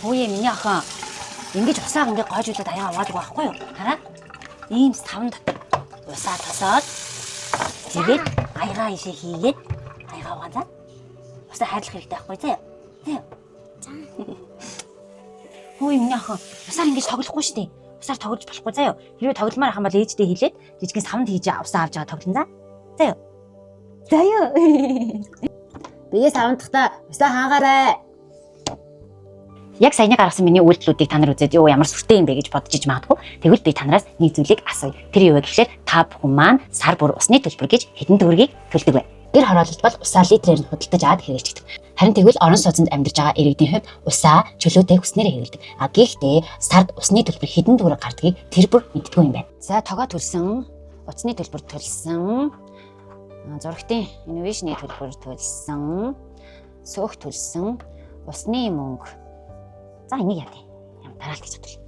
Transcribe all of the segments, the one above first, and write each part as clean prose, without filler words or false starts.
Хөөе, миний охин ингэж усаа ингэ гойжуулаад аяга угаадаг байхгүй юу? Хараа. Ийм савн дотор усаа тосоод тэгээд аяга ишээ хийгээд аяга угаан за. Усаа хайрлах хэрэгтэй байхгүй заа. Заа. Хөөе, миний охин усаар ингэж тоглохгүй шүү дээ. Усаар тоглож болохгүй заа юу. Хэрвээ тогломоор ах юм бол ээждээ хэлээд жижигэн савнд хийж усаа авч байгаа тоглон за. За юу. За юу. Бие савндахта усаа хаагаарай. Яг саяны гаргасан миний үйлдэлүүдийг та нар үзээд юу ямар сүртэй юм бэ гэж бодож иж магадгүй. Тэгвэл би та нараас нэг зүйлийг асууя. Тэр юу вэ гэхлээр та бүхэн маань сар бүр усны төлбөр гэж хэдэн төгрөгийг төлдөг вэ? Гэр хороололд бол усаа литрээр нь худалдаж аваад хэрэглэдэг. Харин тэгвэл орон сууцнд амьдарч байгаа иргэдийн хувьд усаа чөлөөтэй хүснээрээ хэрэглэдэг. А гэхдээ сард усны төлбөр хэдэн төгрөг гардгийг тэр бүр мэддэггүй юм байна. За, тогоо төлсөн, утасны төлбөр төлсөн, зурагтын инновашны төлбөр төлсөн, сөөх төлсөн, усны мөнгө. За, энийг яа вэ? Ям дараалт гэж бодвол.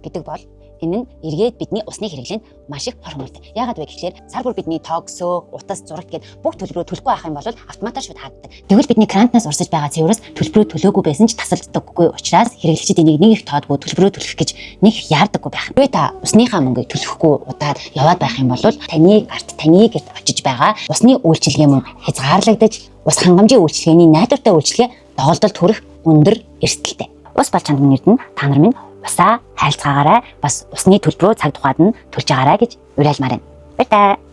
Гэдэг бол энэ нь эргээд бидний усны хэрэглээнд маш их хор хөнөөлтэй. Яагаад вэ гэхлээр сар бүр бидний тог, сөөх, утас, зурагт гээд бүх төлбөрөө төлөхгүй байх юм бол автоматар шууд хаагддаг. Тэгвэл бидний грантнаас урсаж байгаа цэврээс төлбөрөө төлөөгүй байсан ч тасалддаггүй учраас хэрэглэгчид энийг нэг их тоодгүй, төлбөрөө төлөх гэж нэг их яардаггүй байх. Хэрвээ та усныхаа мөнгийг төлөхгүй удаад яваад байх юм бол таны гарт, таны гэрт очиж байгаа усны үйлчилгээ мөн хязгаарлагдаж, ус хангамжийн үйлчилгээний найдвартай үйлчилгээ доголдолд хүрэх өндөр эрсдэлтэй. Ус бол чанд минь эрдэнэ, та нар минь усаа хайлцгаагаарай, бас усны төлбөрөө цаг тухайд нь төлж байгаарай гэж уриалмаар байна. Баяртай.